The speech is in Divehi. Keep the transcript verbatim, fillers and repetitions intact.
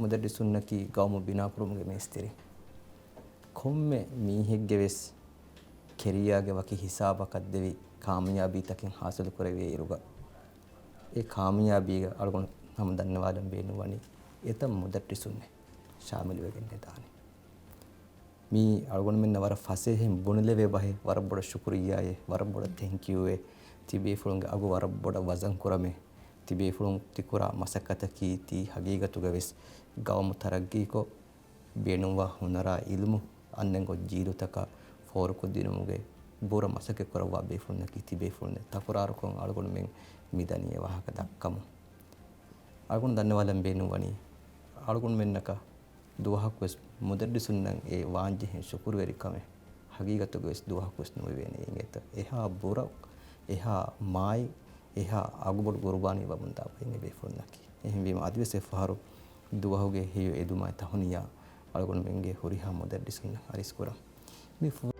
މުދައްރިސުންނަކީ ގައުމު ބިނާކުރުމުގެ މޭސްތިރި. ކޮންމެ މީހެއްގެ ވެސް ކެރިޔާގެ ވަކި ހިސާބަކަށް ދެވި ކާމިޔާބީތަކެއް ހާސިލު ކުރެވޭ އިރުގަ، އެ ކާމިޔާބީގަ އަޅުގަނޑު ހަމަ ދަންނަވާލަން ބޭނުންވަނީ އެތައް މުދައްރިސުންނެއް ޝާމިލުވެގެން ނެތާނެ. މީ އަޅުގަނޑުމެންނަށް ވަރަށް ފަސޭހައިން ބުނެލެވޭ ބަހެއް، ވަރަށް ބޮޑަށް ޝުކުރިއްޔާއޭ، ވަރަށް ބޮޑަށް ތެންކް ޔޫއޭ. ތިބޭފުޅުންގެ އަގު ވަރަށް ބޮޑަށް ވަޒަން ކުރަމޭ. ތިބޭފުޅުން ތިކުރާ މަސައްކަތަކީ ތީ ހަގީގަތުގަ ވެސް ގައުމު ތަރައްގީކޮށް، ބޭނުންވާ ހުނަރާ އިލްމު އަންނަން ގޮތް ޖީލުތަކަށް ފޯރުކޮށްދިނުމުގެ ބުރަ މަސައްކަތް ކުރައްވާ ބޭފުޅުންނަކީ ތިބޭފުޅުންނޭ. ތަކުރާރުކޮށް އަޅުގަނޑުމެން މިދަނީ އެ ވާހަކަ ދައްކަމުން. އަޅުގަނޑު ދަންނަވާލަން ބޭނުންވަނީ، އަޅުގަނޑުމެންނަކަށް ދުވަހަކުވެސް މުދައްރިސުންނަށް އެ ވާންޖެހޭ ޝުކުރުވެރިކަމެއް ހަގީގަތުގަވެސް ދުވަހަކުވެސް ނުވެވޭނެ. އިނގޭތަ؟ އެހާ ބުރަ، އެހާ މާތް، އެހާ އަގުބޮޑު ގުރުބާނީ ވަމުންދާ ބައެއް ބޭފުޅުންނަކީ. އެހެންވީމަ އަދިވެސް އެއްފަހަރު ދުވަހުގެ ހެޔޮ އެދުމާއި ތަހުނިޔާ އަޅުގަނޑުމެންގެ ހުރިހާ މުދައްރިސުންނަށް އަރިސްކުރަން. މި ފު-